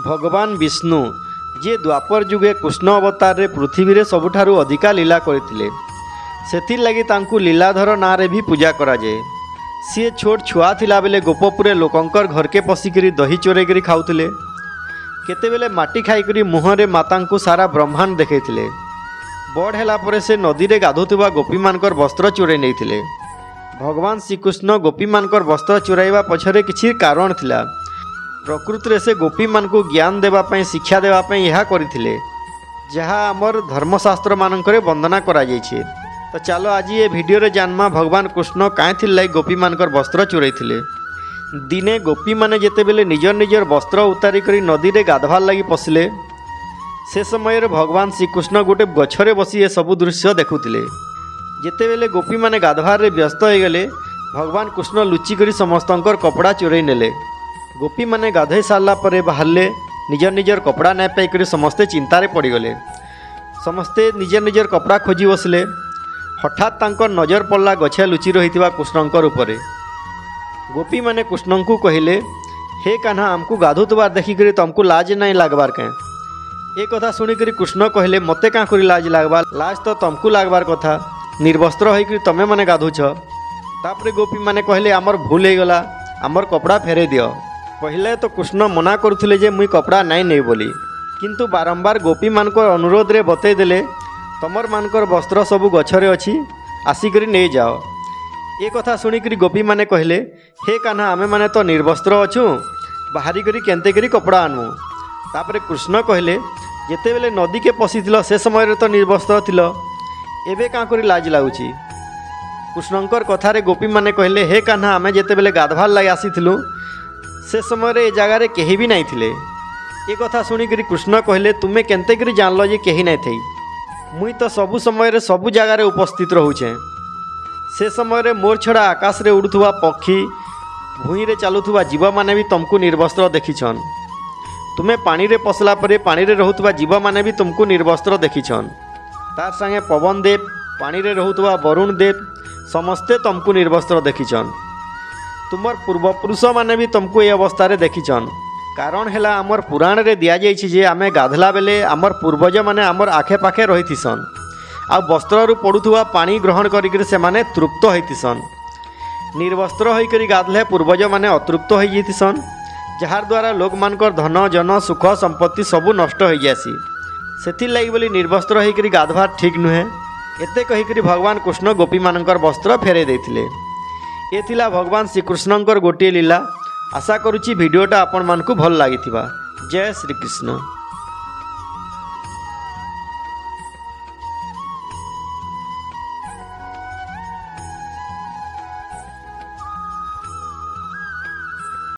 ଭଗବାନ ବିଷ୍ଣୁ, ଯିଏ ଦ୍ୱାପର ଯୁଗେ କୃଷ୍ଣ ଅବତାରରେ ପୃଥିବୀରେ ସବୁଠାରୁ ଅଧିକା ଲୀଳା କରିଥିଲେ, ସେଥିର୍ଲାଗି ତାଙ୍କୁ ଲୀଳାଧର ନାଁରେ ବି ପୂଜା କରାଯାଏ। ସିଏ ଛୋଟ ଛୁଆ ଥିଲାବେଲେ ଗୋପପୁରେ ଲୋକଙ୍କର ଘରକେ ପଶିକିରି ଦହି ଚୋରେଇକିରି ଖାଉଥିଲେ। କେତେବେଲେ ମାଟି ଖାଇକରି ମୁହଁରେ ମାତାଙ୍କୁ ସାରା ବ୍ରହ୍ମାଣ୍ଡ ଦେଖେଇଥିଲେ। ବଡ଼ ହେଲା ପରେ ସେ ନଦୀରେ ଗାଧୋଉଥିବା ଗୋପୀମାନଙ୍କର ବସ୍ତ୍ର ଚୋରେଇ ନେଇଥିଲେ। ଭଗବାନ ଶ୍ରୀକୃଷ୍ଣ ଗୋପୀମାନଙ୍କର ବସ୍ତ୍ର ଚୋରାଇବା ପଛରେ କିଛି କାରଣ ଥିଲା। ପ୍ରକୃତିରେ ସେ ଗୋପୀମାନଙ୍କୁ ଜ୍ଞାନ ଦେବା ପାଇଁ, ଶିକ୍ଷା ଦେବା ପାଇଁ ଏହା କରିଥିଲେ, ଯାହା ଆମର ଧର୍ମଶାସ୍ତ୍ରମାନଙ୍କରେ ବନ୍ଦନା କରାଯାଇଛି। ତ ଚାଲ, ଆଜି ଏ ଭିଡ଼ିଓରେ ଜାନମା ଭଗବାନ କୃଷ୍ଣ କାଏଁଥିର୍ ଲାଗି ଗୋପୀମାନଙ୍କର ବସ୍ତ୍ର ଚୋରେଇଥିଲେ। ଦିନେ ଗୋପୀମାନେ ଯେତେବେଲେ ନିଜର ନିଜର ବସ୍ତ୍ର ଉତାରି କରି ନଦୀରେ ଗାଧବାର୍ ଲାଗି ପଶିଲେ, ସେ ସମୟରେ ଭଗବାନ ଶ୍ରୀକୃଷ୍ଣ ଗୋଟେ ଗଛରେ ବସି ଏସବୁ ଦୃଶ୍ୟ ଦେଖୁଥିଲେ। ଯେତେବେଲେ ଗୋପୀମାନେ ଗାଧବାରରେ ବ୍ୟସ୍ତ ହୋଇଗଲେ, ଭଗବାନ କୃଷ୍ଣ ଲୁଚିକରି ସମସ୍ତଙ୍କର କପଡ଼ା ଚୋରେଇ ନେଲେ। ଗୋପୀମାନେ ଗାଧୋଇ ସାରିଲା ପରେ ବାହାରିଲେ, ନିଜର ନିଜର କପଡ଼ା ନାଇଁ ପାଇକରି ସମସ୍ତେ ଚିନ୍ତାରେ ପଡ଼ିଗଲେ। ସମସ୍ତେ ନିଜର ନିଜର କପଡ଼ା ଖୋଜି ବସିଲେ। ହଠାତ୍ ତାଙ୍କର ନଜର ପଡ଼ିଲା ଗଛେ ଲୁଚି ରହିଥିବା କୃଷ୍ଣଙ୍କର ଉପରେ। ଗୋପୀମାନେ କୃଷ୍ଣଙ୍କୁ କହିଲେ, "ହେ କାହ୍ନା, ଆମକୁ ଗାଧୋଉଥିବାର ଦେଖିକରି ତମକୁ ଲାଜ ନାଇଁ ଲାଗବାର କେଁ?" ଏ କଥା ଶୁଣିକରି କୃଷ୍ଣ କହିଲେ, "ମତେ କାଁ କରି ଲାଜ ଲାଗବା? ଲାଜ ତ ତମକୁ ଲାଗବାର କଥା। ନିର୍ବସ୍ତ୍ର ହେଇକରି ତମେ ମାନେ ଗାଧୋଉଛ।" ତାପରେ ଗୋପୀମାନେ କହିଲେ, "ଆମର ଭୁଲ ହେଇଗଲା, ଆମର କପଡ଼ା ଫେରେଇ ଦିଅ।" କହିଲେ ତ କୃଷ୍ଣ ମନା କରୁଥିଲେ ଯେ ମୁଇଁ କପଡ଼ା ନାଇଁ ନେଇ ବୋଲି, କିନ୍ତୁ ବାରମ୍ବାର ଗୋପୀମାନଙ୍କର ଅନୁରୋଧରେ ବତେଇ ଦେଲେ, "ତମର ମାନଙ୍କର ବସ୍ତ୍ର ସବୁ ଗଛରେ ଅଛି, ଆସିକରି ନେଇଯାଅ।" ଏ କଥା ଶୁଣିକରି ଗୋପୀମାନେ କହିଲେ, "ହେ କାହ୍ନା, ଆମେମାନେ ତ ନିର୍ବସ୍ତ୍ର ଅଛୁ, ବାହାରି କରି କେନ୍ତେ କରି କପଡ଼ା ଆନମୁ?" ତାପରେ କୃଷ୍ଣ କହିଲେ, "ଯେତେବେଲେ ନଦୀକେ ପଶିଥିଲ, ସେ ସମୟରେ ତ ନିର୍ବସ୍ତ୍ର ଥିଲ, ଏବେ କାଁ କରି ଲାଜ ଲାଗୁଛି?" କୃଷ୍ଣଙ୍କର କଥାରେ ଗୋପୀମାନେ କହିଲେ, "ହେ କାହ୍ନା, ଆମେ ଯେତେବେଲେ ଗାଧବାର୍ ଲାଗି ଆସିଥିଲୁ, ସେ ସମୟରେ ଏ ଜାଗାରେ କେହି ବି ନାଇଁ ଥିଲେ।" ଏ କଥା ଶୁଣିକରି କୃଷ୍ଣ କହିଲେ, "ତୁମେ କେନ୍ତେ କରି ଜାଣିଲ ଯେ କେହି ନାଇଁ ଥାଇ? ମୁଇଁ ତ ସବୁ ସମୟରେ ସବୁ ଜାଗାରେ ଉପସ୍ଥିତ ରହୁଛେଁ। ସେ ସମୟରେ ମୋର୍ ଛଡ଼ା ଆକାଶରେ ଉଡ଼ୁଥିବା ପକ୍ଷୀ, ଭୂଇଁରେ ଚାଲୁଥିବା ଜୀବମାନେ ବି ତମକୁ ନିର୍ବସ୍ତ୍ର ଦେଖିଛନ୍। ତୁମେ ପାଣିରେ ପଶିଲା ପରେ ପାଣିରେ ରହୁଥିବା ଜୀବମାନେ ବି ତୁମକୁ ନିର୍ବସ୍ତ୍ର ଦେଖିଛନ୍। ତାର୍ ସାଙ୍ଗେ ପବନ ଦେବ, ପାଣିରେ ରହୁଥିବା ବରୁଣ ଦେବ, ସମସ୍ତେ ତମକୁ ନିର୍ବସ୍ତ୍ର ଦେଖିଛନ୍। ତୁମର ପୂର୍ବପୁରୁଷମାନେ ବି ତମକୁ ଏ ଅବସ୍ଥାରେ ଦେଖିଛନ୍। କାରଣ ହେଲା, ଆମର ପୁରାଣରେ ଦିଆଯାଇଛି ଯେ ଆମେ ଗାଧଲା ବେଲେ ଆମର ପୂର୍ବଜମାନେ ଆମର ଆଖେ ପାଖେ ରହିଥିସନ୍ ଆଉ ବସ୍ତ୍ରରୁ ପଡ଼ୁଥିବା ପାଣି ଗ୍ରହଣ କରିକିରି ସେମାନେ ତୃପ୍ତ ହେଇଥିସନ୍। ନିର୍ବସ୍ତ୍ର ହୋଇକରି ଗାଧଲେ ପୂର୍ବଜମାନେ ଅତୃପ୍ତ ହୋଇଯାଇଥିସନ୍, ଯାହାର ଦ୍ୱାରା ଲୋକମାନଙ୍କର ଧନ, ଜନ, ସୁଖ ସମ୍ପତ୍ତି ସବୁ ନଷ୍ଟ ହୋଇଯାଏସି। ସେଥିର୍ଲାଗି ବୋଲି ନିର୍ବସ୍ତ୍ର ହେଇକରି ଗାଧବାର ଠିକ୍ ନୁହେଁ।" ଏତେ କହିକରି ଭଗବାନ କୃଷ୍ଣ ଗୋପୀମାନଙ୍କର ବସ୍ତ୍ର ଫେରାଇ ଦେଇଥିଲେ। ଏ ଥିଲା ଭଗବାନ ଶ୍ରୀକୃଷ୍ଣଙ୍କର ଗୋଟିଏ ଲୀଳା। ଆଶା କରୁଛି ଭିଡ଼ିଓଟା ଆପଣମାନଙ୍କୁ ଭଲ ଲାଗିଥିବା। ଜୟ ଶ୍ରୀକୃଷ୍ଣ।